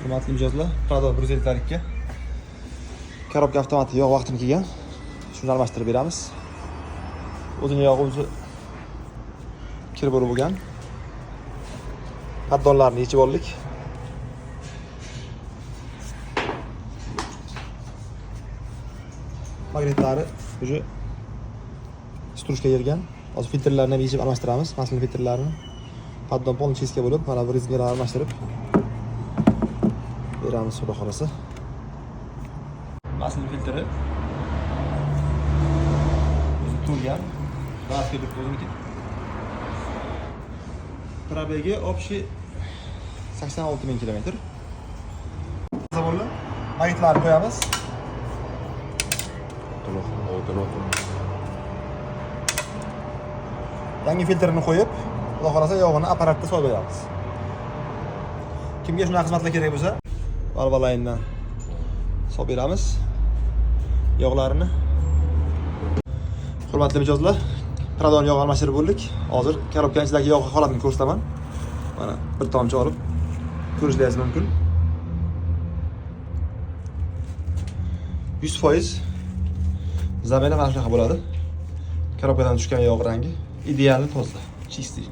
Hurmatli mijozlar, Prado 152 korobka avtomati yog' vaqtini kelgan. Shuni almashtirib beramiz. O'zini yog'i o'zi kir bo'lib bo'lgan. Paddonlarni yechib oldik. Magnitlari уже strushka yergan. Hozir filtrlarni ham yechib almashtiramiz, maslin filtrlarini. Paddon polni cheska bo'lib, mana bu rezinkalarni almashtirib beramiz xudo xolasa. Maslin filtri o'zi to'lgan. Gazga turibdi o'ziniki. Probegi общий 86 ming kilometr. Zavolli magnitlarni qo'yamiz. Otin. Yangi filtrini qo'yib, xudo xolasa yog'ini apparatda solib beramiz. Kimga shunaqa xizmatlar kerak bo'lsa, Valvoline'dan solib beramiz yog'larini. Hurmatli mijozlar, Pradon yog' almashtirib bo'ldik. Hozir korobkaning ichidagi yog' holatini ko'rsataman. Mana bir tomchi olib ko'rishingiz mumkin. 100% zamena mana shunaqa bo'ladi. Korobkadan tushgan yog' rangi idealni toza, чистый.